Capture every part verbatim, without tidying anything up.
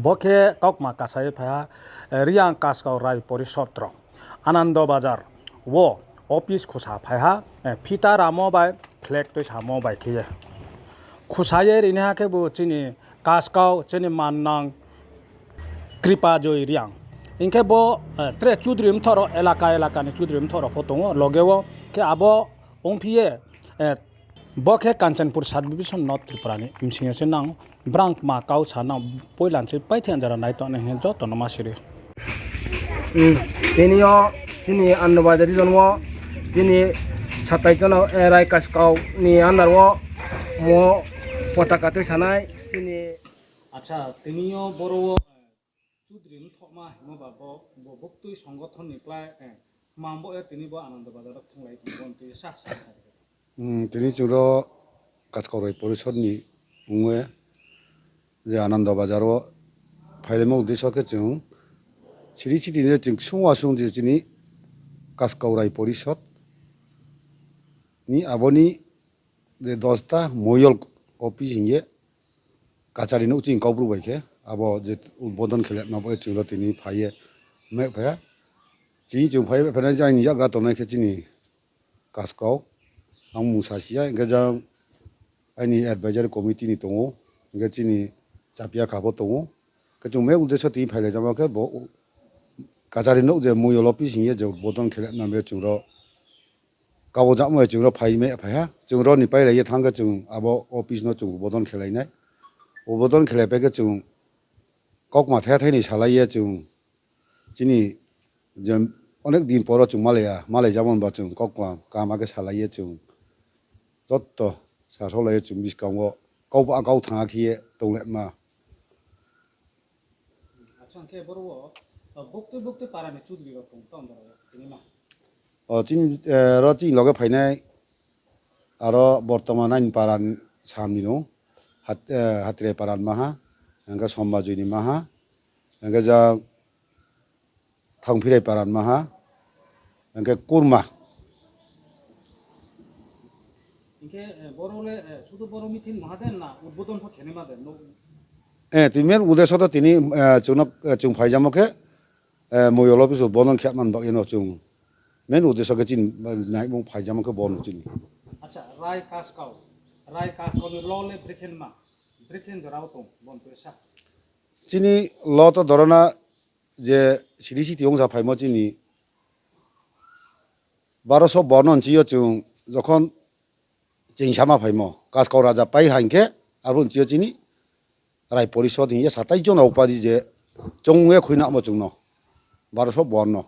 Bo khe kaukma kasa ye phai ha, eh, Reang Kaskau Rai Porishod rao Anando Bazar wo office khusa phai ha, eh, phita ramo bai flag tuisamo bai khe ye khusa ye rinaiha khebu chini Kaskau, chini mannang Kripa Joy Reang. Hing khe bo, eh, tre chudri mthoh rao, elaka elaka ni chudri mthoh rao pho tong ou, loge wo khe abo ongphi ye, eh, bo khe Kanchanpur Sub Division North Tripura ni bsing yo se nang brang kma kau sa nang poila se paithe jora nai tong nai hing joto no ma siri. Hmm, tini yo chini Anando Bazar region wo chini satai jono, eh, Rai Kaskau ni under wo mo potaka tuisanai chini. Acha, tini yo boro wo, eh, chudri mthohma hingmo ba bo, bo buktui songothon ni klái, eh, kma bo ye tini bo Anando Bazar wo thunglai tong bo tui sa sa. Hmm, tini chung ro Kaskau Rai Porishod ni ong ye je Anando Bazar wo phailaimo uddesho khe chung siri siri je chung ksung wasung je chini Kaskau Rai Porishod ni abo ni je dosta moyol office hing ye kachari nouh chini Kaubru bai khe abo je udbodon khe lema bo ye chung ro tini phai ye meh phai ha. Chini chung phai ye meh phai nai je aini yagra tongnai khe chini Kaskau, ang mung sa si ya, hing khe jang aini advisory committee ni tong ou, hing khe chini Chapia kha pho tong ou. Khe chung meh uddesho tini phailai jamo khe bo kachari nouh je moyol office hing ye je udbodon khe lema be chung ro kabo jamo ye chung ro phai meh phai ha. Chung ro ni pailai ye thanng khe chung abo office no chung udbodon khelai nai. Udbodon khelai pai khe chung kaukma thai thai ni salai ye chung chini je onek din por wo chung malai ya, malai jamo ba chung kaukma kaham khe salai ye chung joto sasaolai ye chung buskang wo kau ba kau thanng khe ye tong lema. Acha, hing khe boro wo, o, buktui buktui para ni chudri rao tong, tong ro tini ma. O, chini, eh, ro chini loge phainai, aro bortoman aini para ni sam ni no, Hat-, eh, Hatrai para ni maha, hing khe Somba Joi ni maha, hing khe ja Thangphirai para ni maha, hing khe Kurma. Hing khe, eh, boro le, eh, sudu boro meeting maha de na udbodon pho khe nai ma de, no? Eh, tini main uddesho to tini, eh, chung no, eh, chung phai jamo khe, eh, moyol office udbodon khe man ba ye no chung. Main uddesho khe chini, eh, naimung phai jamo khe bo no chini. Acha, Rai Kaskau, Rai Kaskau ni lo le brekhe ma, brekhe jora wo tong, bo no tui sa. Chini lo to dhoro na je siri siti ongsa phaimo chini baroso borno nchi yo chung jokhon chingsa ma phaimo, Kaskau raja pai ha hing khe, abo nchi yo chini Rai Porishod hing ye satai jono upadi je chung ye khuinamo chung no, baroso borno.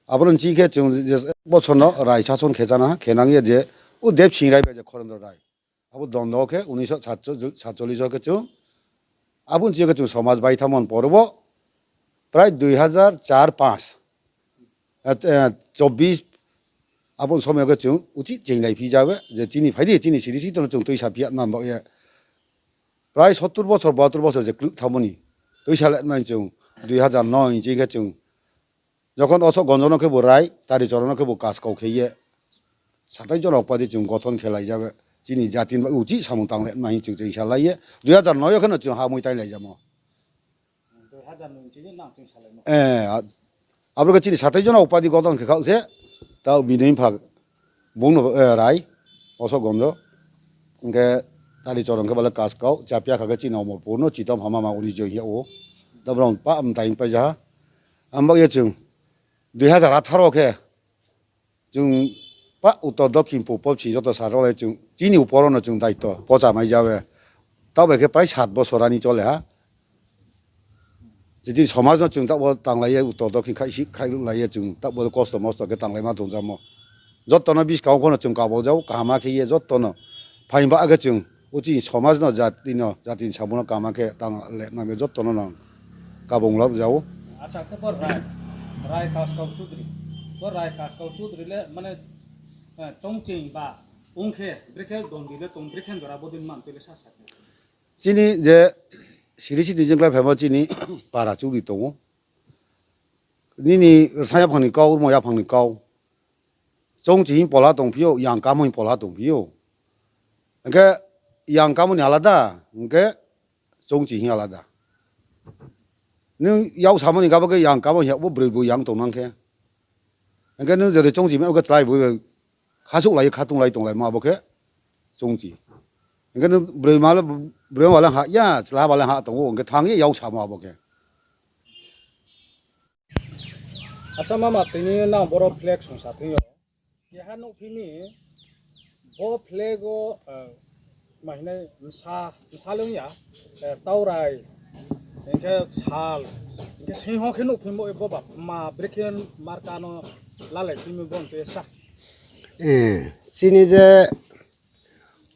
Abo no nchi khe chung je ek bosor no rai sason khe chana, khe nang ye je u Debsing Rai bai je Khorendro Rai. Abo dondo khe unisho satcholish khe chung, abo nchi yo khe chung somaj bai thanngmo ni por wo, prai dui hazar char panch, eh, eh, chobbish, abo ni somoi yo khe chung uchih chenglai phi ja ye, je chini phai di, chini siri sito no chung tuisa phi ya man ba ye. Prai sottur bosor, bahattur bosor je kluh thanngmo ni, tuisa le man chung, dui hazar noi nchi khe chung, jokhon Osok Gonjo no khebu Rai, Tari Choron no khebu Kaskau khe ye, satai jono upadi chung gothon khe lai ja ye, chini jati ni uchih samung tang le ma hing chung chingsa lai ye, dui hazar noi yo khe no chung hamui tai lai jamo. Eh, a-, abo khe chini satai jono upadi gothon khe khaoh se, tao bini pha bung no, eh, Rai, Osok Gonjo, hing khe Tari Choron khe bale Kaskau, Chapia kha khe chini Omorpur no, Chitom Hama ma Uri Joi ya ou, ta brao pa mtai pai ja ha. Abo ye chung dui hazar atharo khe, chung pa uttor dokhin purbo poschim joto sasaolai chung, chini upor no chung daitto pocha mai ja ye. Taoh bai khe prai sat bosor ani chole ha. Je chini somaj no chung taoh bo tanglai ye, uttor dokhin khaihsi khaihlai ye chung taoh bo kosto mosto khe tanglaima tong jamo. Joto no buskang pho no chung kabau jao, kaham khe ye joto no phaing ba khe chung uchih somaj no, jati no, jati ni samung no kaham khe tang le ma be joto no no kabung lak jao. Acha, khe bo Rai, Rai Kaskau Chudri, bo Rai Kaskau Chudri le mane, eh, chongching ba ong khe brekhe dondi le tong, brekhe jora bodei man tui le sa sa khe. Chini je siri siti jeng klái phaimo chini para chudri tong ou. Nini rsa yaphang ni kau, rmo yaphang ni kau. Chongching hing pola tongphi ou, yang kamo hing pola tongphi ou. Hing khe yang kamo ni alada, hing khe chongching hing alada. Nung yak samo ni kabo khe yang kabo hing ya, bo broi bo yang tongnang khe. Hing khe nung jodi choungchi mai khe chlai bo khasouhlai ye khatunglai tonglaimo abo khe choungchi. Hing khe nung broi ma le, broi ma le ha ya, chla ba le ha tong ou, hing khe thanng ye yak samo abo khe. Acha mama, tini nang boro flag songsa thing yo. Keha nuhphi mi, bo flag o, ma hing nai, bsa, bsa le ong ya, taurai, hing khe sal, hing khe singho khe nuhphi mi bo ba, ma brekhe marka no lalai phi mi bo hing khe sa. Chini je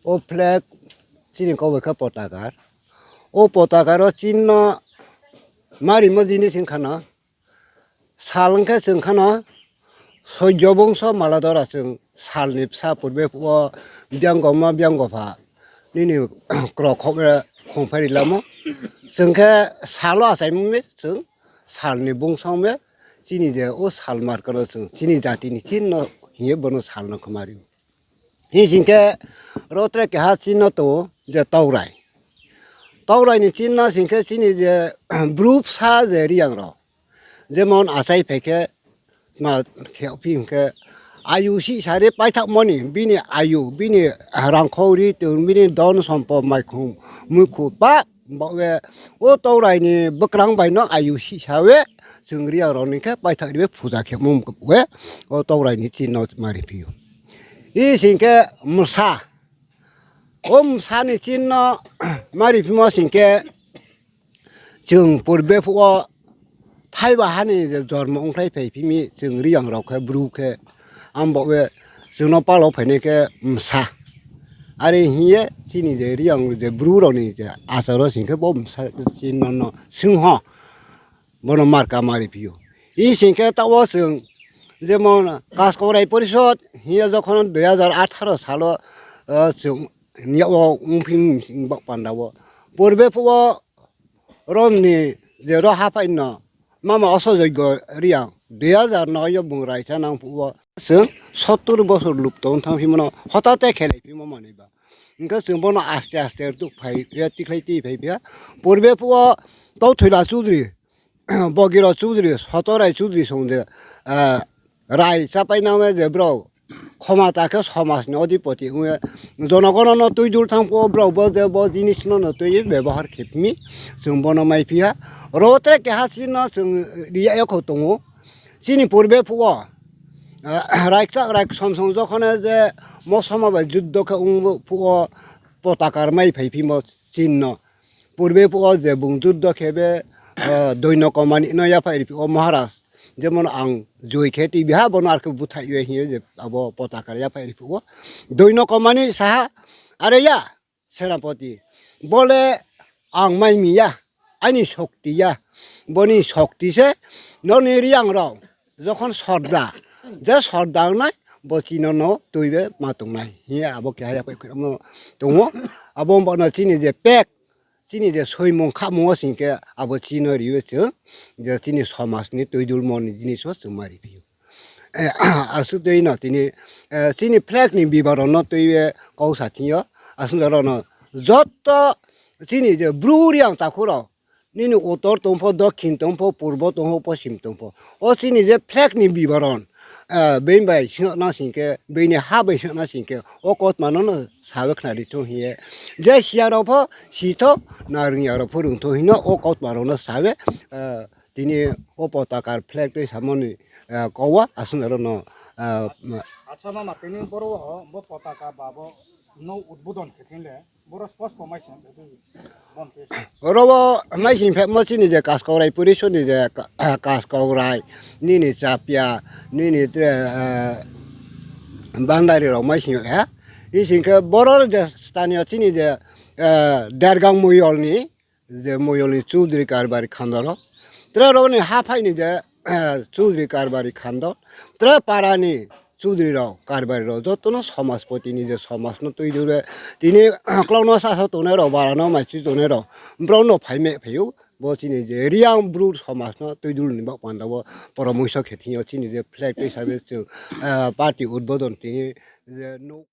o flag, chini kau bai khe potaka. O potaka ro chini no marimo jinis ong kha no, sal ong khe chung kha no, soijo bungso maladora chung sal ni bsa purbe phuh wo biangomo biangopha nini krokhouh ye khongphai ri lamo. Chung khe sal wo achaimo mi chung sal ni bungso ong ye chini je o sal marka no chung chini jati ni chini no hing ye bo no sal no khe mari ou. Hing sing khe ro tre keha chini no tong ou je taurai. Taurai ni chini no sing khe chini je bru bsa je Reang rao. Jemon achai phai khe tma khe phi hing khe ayu sihsa ri paithaohmo ni, bini ayu, bini rangkhou ri tong, bini don sompo maikhum muikhu pah baoh ye o taurai ni bwkrang bai no ayu sihsa ye chung Reang rao ni khe paithaoh ri ye phuja khemo we o taurai ni chini no mari phi ou. Hing sing khe msa. O msa ni chini no mari phimo sing khe chung purbe phuh wo thaiba ha ni je jormo ongkhlai phai phi mi chung Reang rao khe bru khe abo ye chung no pal wo phainai khe msa. Are hing ye chini je Reang je bru rao ni je achar wo sing khe bo msa chini no singho bo no marka mari phi ou. Hing sing khe taoh wo chung jemon Kaskau Rai Porishod hing ye jokhon dui hajar atharo sal wo chung yak wo ongphi baoh panda wo purbe phuh wo ro ni je ro haphai no mama Osojoigo Reang dui hajar noi yo bung raisa nang phuh wo chung sottur bosor lupto ong thanng phimo no hotate khelai phimo manoi ba. Hing khe chung bo no aste aste rtuh phai ye tikhlai ti phai phi ha. Purbe phuh wo Tauthoila Chudri, Bogiro Chudri, Sotorai Chudri song je rai chápainang ye je brao khomata khe somaj ni odhipoti ong ye jonogono no tuidul thanng phuh wo brao bo je bo jinis no no tui ye bebohar khe phi mi, chung bo no mai phi ha. Ro tre keha chini no chung ri ya yakho tong ou. Chini purbe phuh wo raikchak raiksom song jokhon je mosoma bai juddo khe ong phuh wo potaka rmai phai phimo chini no. Purbe phuh wo je bung juddo khe be Doino Komani no yaphai ri phuh wo Maharaj, jemon ang joi khe tuibi ha bo no arkhe búthaih ye hing ye je abo potaka yaphai ri phuh wo Doino Komani sa ha, are ya, Senapoti, bo le ang mai mi ya, aini sokti ya, bo ni sokti se, nrao ni Reang rao jokhon sorda, je sorda ong nai, bo chini no tui ye ma tong nai hing ye abo keha yaphai khuimo tong ou. Abo bo no chini je pek, chini je soimung khamung wo sing khe abo chini no ri ye chung je chini somaj ni tuidulmo ni jinis wo chung mari phi ou. Asuh tui no tini chini flag ni bibaron no tui ye kau sa thing yo, asuh rao no joto chini je bru Reang takhu rao, nini uttor tong pho, dokhin tong pho, purbo tong pho, poschim tong pho, o chini je flag ni bibaron being bai singna sing khe, being ni ha bai singna sing khe, o kautma no no sa ye khnari thou hing ye, je siya rao pho si thou, na rungya rao pho rung thou hing no o kautma rao no sa ye tini o potaka flag tui samo ni kau wo asuh rao no. Acha mama, tini boro wo bo potaka ba bo no udbodon khe thing le, boro spos po mai sing phe, bon khe sa. Oro wo mai sing phemo chini je Kaskau Rai Porishod ni je Kaskau Rai, nini Chapia, nini tre Bandari rao mai sing ha. Hing sing khe boro je stani yo chini je Dergang Moyol ni, je Moyol ni Chudri Karbari Khando rao, tre ro ni haphai ni je Chudri Karbari Khando, tre para ni Chudri rao, Karbari rao, joto no somajpoti ni je somaj no tuidul ye, tini klau no sasa tongnai rao, bara no maichu tongnai rao, brao no phai me phai ou, bo chini je Reang bru somaj no tuidul ni baoh panda wo poramoiso khe thing yo chini je flag tui sa ye chung party udbodon tini je no